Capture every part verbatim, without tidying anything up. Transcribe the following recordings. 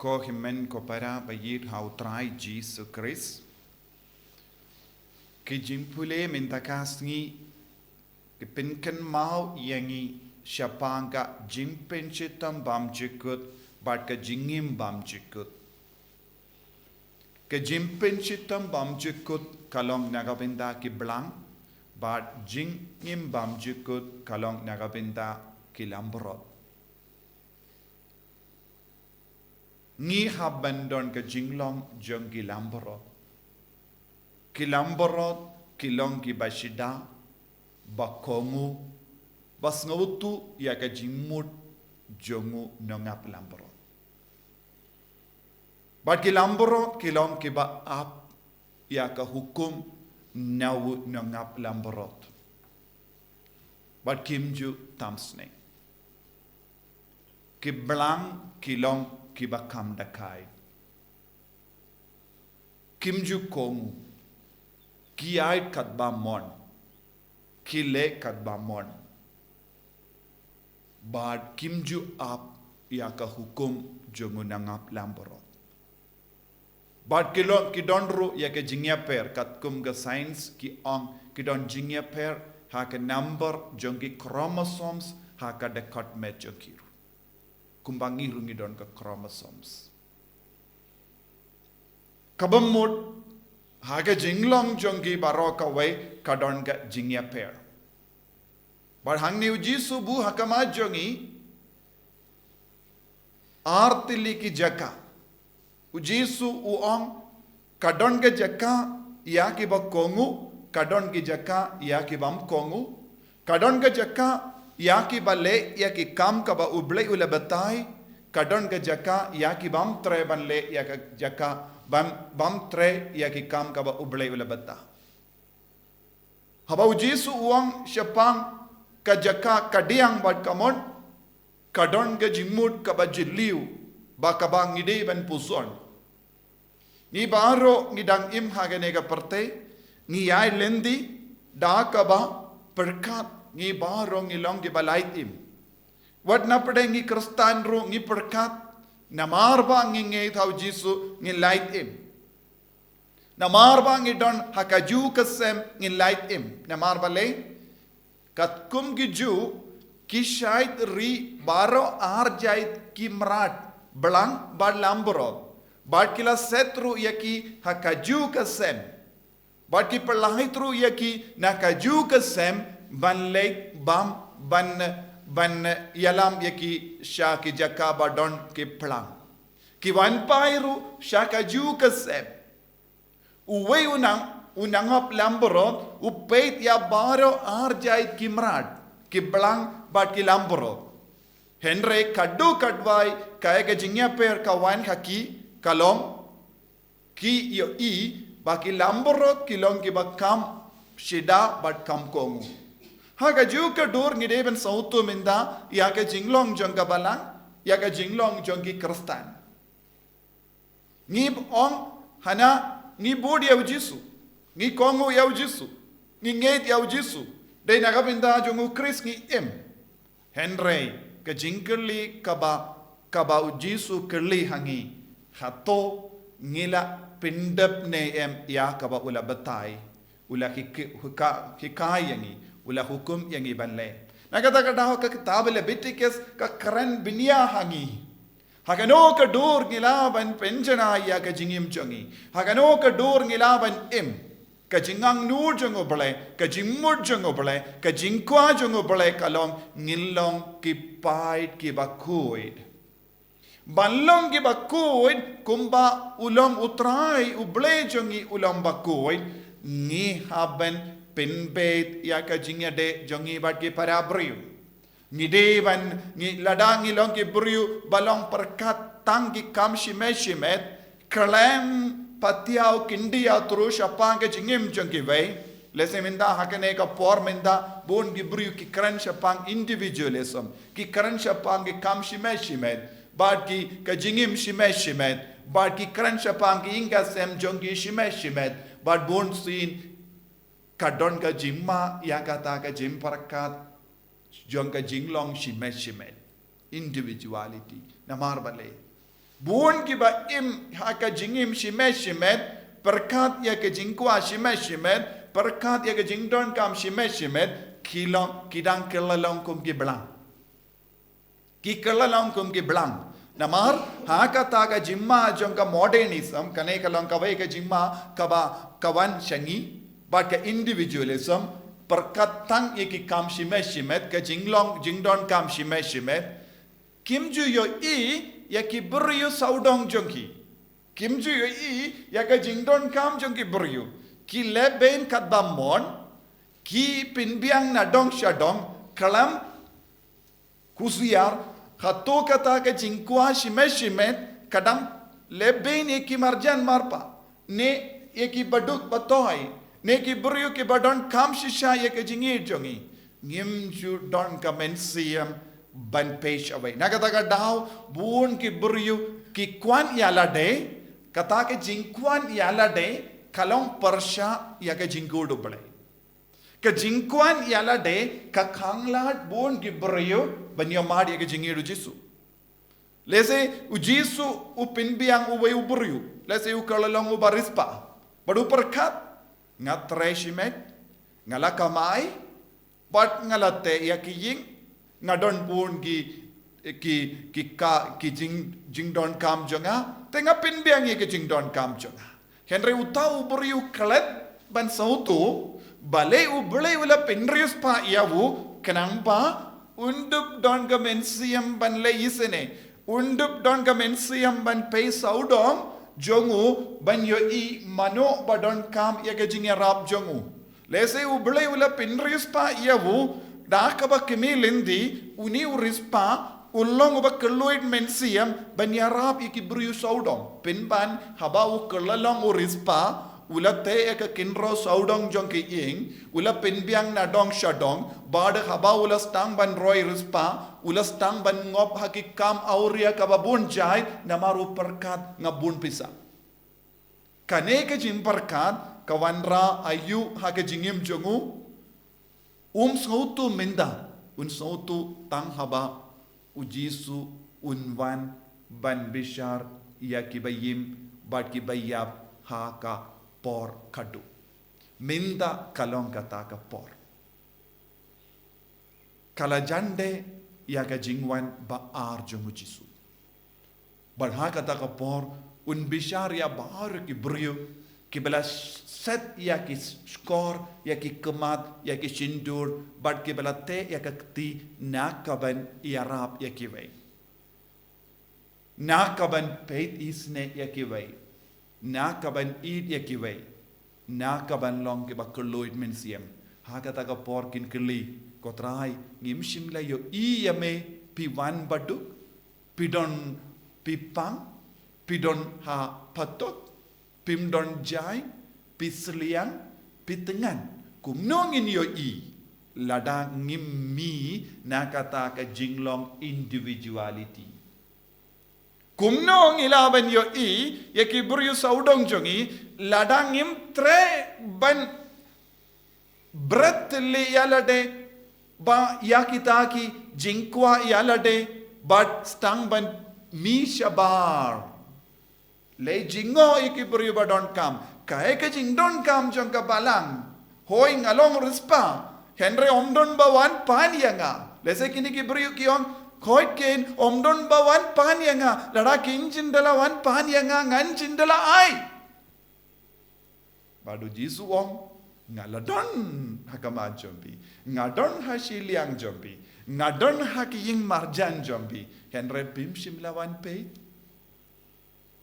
Ko hynmen ko para ba ïeit ha u Trai Jisu Khrist. Ki jingpule mynta ka sngi ki pynkynmaw ïa ngi shaphang ka jingpynshitom bymjukut bad ka jingim bymjukut. Ka jingpynshitom bymjukut ka long na ka bynta ki blang, bad jingim bymjukut ka long na ka bynta ki langbrot. Ngi hap ban don ka jinglong jong ki langbrot. Ki langbrot ki long kiba shida, ba kohnguh, ba sngewthuh ïa ka jingmut jong u nongap langbrot. Bad ki langbrot ki long kiba ap ïa ka hukum na u nongap langbrot. Bad kim ju tam snieh. Ki blang ki long kiba kham dakai. Kim ju kohnguh. Ki ïaid katba mon. Ki leh katba mon. Bad kim ju ap ïa ka hukum jong u nongap langbrot. Bad ki long, ki don ruh ïa ka jingïapher, katkum ka science ki ong ki don jingïapher ha ka number jong ki chromosomes ha ka dkhot met jong ki ruh. Kumba ngi ruh ngi don ka chromosomes. Kaba mut ha ka jinglong jong ki baroh kawei ka don ka jingïapher. Bad hangne u Jisu buh ha khmat jong ngi ar tylli ki jaka. U Jisu u ong, ka don ka jaka ïa kiba kohnguh, ka don ki jaka ïa ki bym kohnguh, ka don ka jaka ïa kiba leh ïa ki kam kaba U Blei u la batai, ka don ka jaka ïa ki bym treh ban leh ïa ka jaka bym, bym treh ïa ki kam kaba U Blei u la batai. Haba u Jisu u ong shaphang ka jaka kadiang bad kamon, ka don ka jingmut kaba jylliew, ba kaba ngi dei ban pyrshang. Ngi baroh ngi dang im ha kane ka pyrthei, ngi ïai lynti da kaba pyrkhat, ngi baroh ngi long kiba lait im. Wat na pdeng ngi Khristan ruh ngi pyrkhat, namar ba ngi ngeit ha u Jisu ngi lait im. Namar ba ngi don ha ka Jiw ka sem ngi lait im. Namar balei? Katkum ki Jiw, ki shait ri baroh ar jait ki mrad, blang bad langbrot. Bad ki la set ruh ïa ki ha ka Jiw ka sem. Bad ki pyllait ruh ïa ki na ka Jiw ka sem ban leit bam ban, ban ïalam ïa ki sha ki jaka ba don ki phlang. Ki wan phai ruh sha ka Jiw ka sem. Uwei u nang, u nongap langbrot, u peit ïa baroh ar jait ki mrad, ki blang bad ki langbrot. Hynrei kadu katwei, kaei ka jingïapher ka wan ha ki, ka long, ki ïohi ba ki langbrot ki long kiba kham shida bad kham kohnguh. Ha ka juh ka dur ngi dei ban sngewthuh mynta ïa ka jinglong jong ka balang, ïa ka jinglong jong ki Khristan. Ngi ong hana ngi bud ïa u Jisu, ngi kohnguh ïa u Jisu, ngi ngeit ïa u Jisu. Dei na ka bynta jong u Khrist ngi im. Hynrei ka jingkylli kaba, kaba u Jisu kylli ha ngi, hato ngi la pyndep ne em ïa kaba u la batai, u la hik-, hika-, hikai ïa ngi, u la hukum ïa ngi ban leh. Na kata ka daw ka kitab Leviticus ka kren bniah ha ngi. Ha kano ka dur ngi lah ban pynjanai ïa ka jingim jong ngi. Ha kano ka dur ngi lah ban im. Ka jingangnud jong U Blei, ka jingmut jong U Blei, ka jingkwah jong U Blei ka long ngin long ki paid kiba khuid. Ban long kiba khuid kumba u long U Trai U Blei jong ngi u long ba khuid, ngi hap ban pynbeit ïa ka jingïadei jong ngi bad ki para briew. Ngi dei ban, ngi lada ngi long ki briew ba long pyrkhat tang ki kam shimet shimet, khlem patiaw khyndiat ruh shaphang ka jingim jong kiwei. Lehse mynta ha kane ka por mynta bun ki briew ki kren shaphang individualism, ki kren shaphang ki kam shimet shimet, bad ki, ka jingim shimet shimet, bad ki kren shaphang ki ïing ki sem jong ki shimet shimet, bad bunsien ka don ka jingma ïa kata ka jingpyrkhat jong ka jinglong shimet shimet, individuality. Namar balei? Bun kiba im ha ka jingim shimet shimet, pyrkhat ïa ka jingkwah shimet shimet, pyrkhat ïa ka jingdonkam shimet shimet, ki long, ki dang kylla long kum ki blang. Ki kylla long kum ki blang. Namar, ha kata ka jingma jong ka modernism, kane ka long kawei ka jingma kaba, ka wan sha ngi, bad ka individualism, pyrkhat tang ïa ki kam shimet shimet, ka jinglong, jingdonkam shimet shimet, kim ju ïohi ïa ki briew sawdong jong ki. Kim ju ïohi ïa ka jingdonkam jong ki briew. Ki leh beiñ katba mon, ki pynbiang na dong sha dong, khlem kusiar, hato kata ka jingkwah shimet shimet, ka dang leh beiñ ïa ki marjan marpa, ne ïa ki baduk batoi, ne ki briew kiba donkam shisha ïa ka jingïeit jong ngi. Ngim ju don ka mynsiem ban peit shawei. Na kata ka daw, bun ki briew ki kwah ïa lade, kata ka jingkwah ïa lade, ka long pyrshah ïa ka jingkyrkhu Blei. Ka jingkwah ïa lade, ka khanglad bun ki briew ban ïohmad ïa ka jingïeit u Jisu. Lehse u Jisu u pynbiang uwei u briew, lehse u kylla long uba riewspah. Bad u pyrkhat, nga trei shimet, nga la kamai, bad nga la teh ïa ki ïing, nga don bun ki, ki, ki ka, ki jing, jingdonkam jong nga, te nga pynbiang ïa ki jingdonkam jong nga. Hynrei uta u briew u klet ban sngewthuh, balei U Blei u la pynriewspah ïa u, khnang ba un dup don ka mynsiem ban leh isynei, un dup don ka mynsiem ban peit sawdong jong u, ban ïohi mano ba donkam ïa ka jingïarap jong u. Lehse U Blei u la pynriewspah ïa u da kaba kmie lynti, une u riewspah u long uba kylluid mynsiem ban ïarap ïa ki briew sawdong. Pynban, haba u kylla long u riewspah, u la teh ïa ka kynroh sawdong jong ki ïing, u la pynbiang na dong sha dong, bad haba u la sdang ban roi riewspah, u la sdang ban ngop ha ki kam awria kaba bun jait, namar u pyrkhat nga bun pisa. Kane ka jingpyrkhat ka wanrah aïu ha ka jingim jong u? Um sngewthuh mynta, un sngewthuh tang haba u Jisu un wan ban bishar ïa kiba im bad kiba ïap ha ka por khadduh. Mynta ka long kata ka por. Ka la jan dei ïa ka jingwan ba ar jong u Jisu. Bad ha kata ka por, un bishar ïa baroh ki briew, kiba la set ïa ki shkor, ïa ki khmat, ïa ki shyntur, bad kiba la teh ïa ka kti, na ka ban ïarap ïa kiwei. Na ka ban peit isynei ïa kiwei. Na ka ban ïeit ïa kiwei. Na ka ban long kiba kylluid mynsiem. Ha kata ka por kin kylli, ko Trai, ngim shym la ïohi ïa me, phi wan baduk, phi don, phi pang, phi don ha phatok, phim don jaiñ, phi sliang, phi thngan. Kumno ngin ïohi, lada ngim mih na kata ka jinglong individuality. Kumno ngi lah ban ïohi ïa ki briew sawdong jong ngi, lada ngim treh ban bret leh ïa lade, ba ïa kita ki jingkwah ïa lade, bad sdang ban mih shabar. Leh jingong ïa ki briew ba donkam. Kaei ka jingdonkam jong ka balang? Hooid nga long riewspah. Hynrei ym don ba wan pan ïa nga. Lehse kine ki briew ki ong, hooid kein ym don ba wan pan ïa nga. Lada kin jin da la wan pan ïa nga, ngan jin da la ai. Bad u Jisu u ong, nga la don ha khmat jong phi. Nga don ha shiliang jong phi. Nga don ha ki ïing marjan jong phi. Hynrei phim shym la wan peit.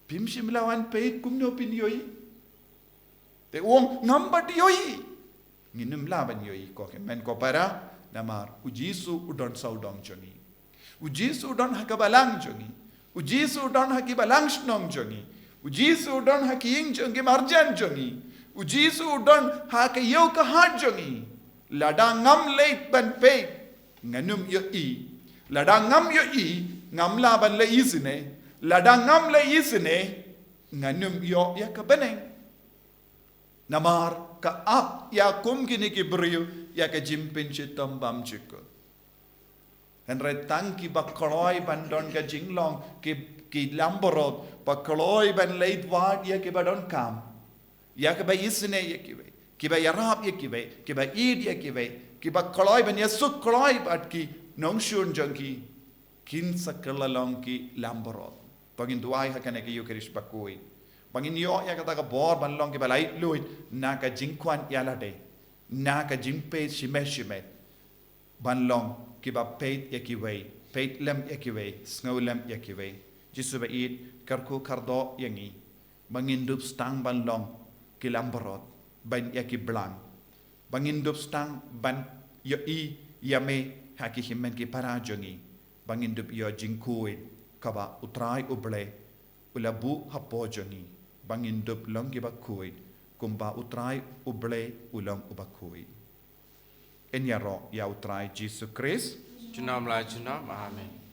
Phim shym la wan peit, kumno phin ïohi? Te u ong, ngam pat ïohi. Ngin ym lah ban ïohi, ko hynmen ko para, namar u Jisu u don sawdong jong ngi. U Jisu u don ha ka balang jong ngi. U Jisu u don ha ki balang shnong jong ngi. U Jisu u don ha ki ïing jong ki marjan jong ngi. U Jisu u don ha ka ïew ka hat jong ngi. Lada ngam leit ban peit, ngan ym ïohi. Lada ngam ïohi, ngam lah ban leh isynei. Lada ngam leh isynei, ngan ym ïoh ïa ka bneng. Namar ka ap ïa kum kine ki briew ïa ka jingpynshitom bymjukut. Hynrei tang kiba kloi ban don ka jinglong, ki, Ki langbrot ba kloi ban leit wad ïa kiba donkam, ïa kiba isynei ïa kiwei, kiba ïarap ïa kiwei, kiba ïeit ïa kiwei, kiba kloi ban ïasuk kloi bad ki nongshun jong ki. Kin sa kylla long ki langbrot. To ngin duwai ha kane ka Eucharist bakhuid, ba ngin ïoh ïa kata ka bor ban long kiba laitluid na ka jingkwah ïalade, na ka jingpeit shimet shimet, ban long kiba peit ïa kiwei, peit lem ïa kiwei, sngew lem ïa kiwei. Jisu ba ïeit, kyrkhu kyrdoh ïa ngi ba ngin dup sdang ban long ki langbrot, ban ïa ki blang, ba ngin dup sdang ban ïohi ïa me ha ki hynmen ki para jong ngi, ba ngin dup ïoh jingkhuid kaba U Trai U Blei u la buh hapoh jong ngi, ba ngin dup long kiba khuid kumba U Trai U Blei u long uba khuid. Yn ïaroh ïa U Trai Jisu Khrist. Junom la junom. Amen.